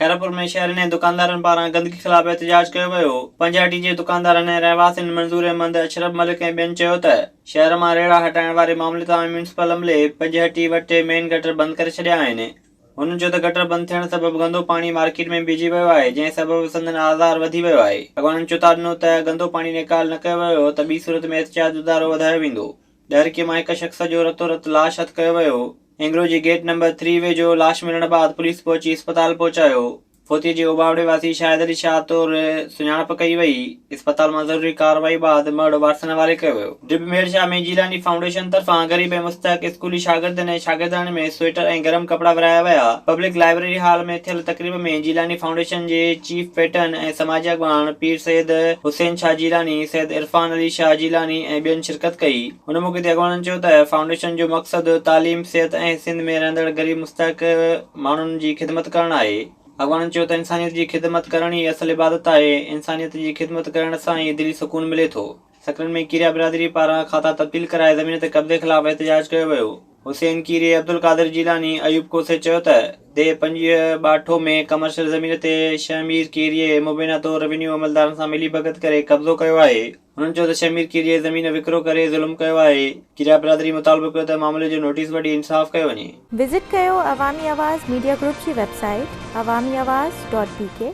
خيرپور ۾ شهرين ۽ دڪاندارن پاران گندگي خلاف احتجاج ڪيو ويو. پنجهٽي جي دڪاندارن ۽ رهواسين منظور احمد، اشرف ملڪ ۽ ٻين چيو ته شهر مان ريڙها هٽائڻ واري معاملي تان ميونسپل عملي پنجهٽي وٽ مين گٽر بند ڪري ڇڏيا آهن. هنن چيو ته گٽر بند ٿيڻ سبب گندو پاڻي مارڪيٽ ۾ بيهجي ويو آهي جنهن سبب سندن آزار وڌي ويو آهي. اڳواڻن چتاء ڏنو ته گندو پاڻي نيڪال نه ڪيو ويو ته ٻي صورت ۾ احتجاج جو دائرو وڌايو ويندو. ڏهرڪي مان هڪ شخص جو رتو رت لاش هٿ ڪيو ويو. اينگرو جي گيٽ نمبر ٿري ويجهو لاش ملڻ بعد پوليس پهچي اسپتال پهچايو. فوتي جي اوٻاوڙي واسي شاهد علي شاهه طور سڃاڻپ ڪئي وئي. اسپتال مان ضروري ڪارروائي بعد مڙهه وارثن حوالي ڪيو ويو. ڊرپ ميرشاهه ۾ جيلاني فائونڊيشن طرفان غريب ۽ مستحق اسڪولي شاگردن ۽ شاگردياڻين ۾ سوئيٽر ۽ گرم ڪپڙا ورهايا ويا. پبلڪ لائبريري هال ۾ ٿيل تقريب ۾ جيلاني فائونڊيشن جي چيف پيٽرن ۽ سماجي اڳواڻ پير سيد حسين شاهه جيلاني، سيد عرفان علي شاهه جيلاني ۽ ٻين شرڪت ڪئي. ان موقعي تي اڳواڻن چيو ته فائونڊيشن جو مقصد تعليم، صحت ۽ سنڌ ۾ رهندڙ غريب مستحق ماڻهن جي خدمت ڪرڻ آهي. اڳواڻن چيو ته انسانيت جي خدمت ڪرڻ ئي اصل عبادت آهي، انسانيت جي خدمت ڪرڻ سان ئي دلي سڪون ملي ٿو. سڪرنڊ ۾ ڪيريا برادري پاران کاتا تبديل ڪرائي زمين تي قبضي خلاف احتجاج ڪيو ويو. حسين ڪيريي، عبدالقادر جيلاني، ايوب کوسي چيو ته ديهه 25 ٻاٺو ۾ ڪمرشل زمين تي شهمير ڪيريي مبينا طور روينيو عملدارن سان ملي ڀڳت ڪري قبضو ڪيو آهي. هنن چيو ته شهمير ڪيريي زمين وڪرو ڪري ظلم ڪيو آهي. ڪيريا برادري مطالبو ڪيو ته معاملي جو نوٽيس وٺي انصاف ڪيو وڃي. وزٽ ڪيو عوامي آواز ميڊيا گروپ جي website Awami Awaz dot B K.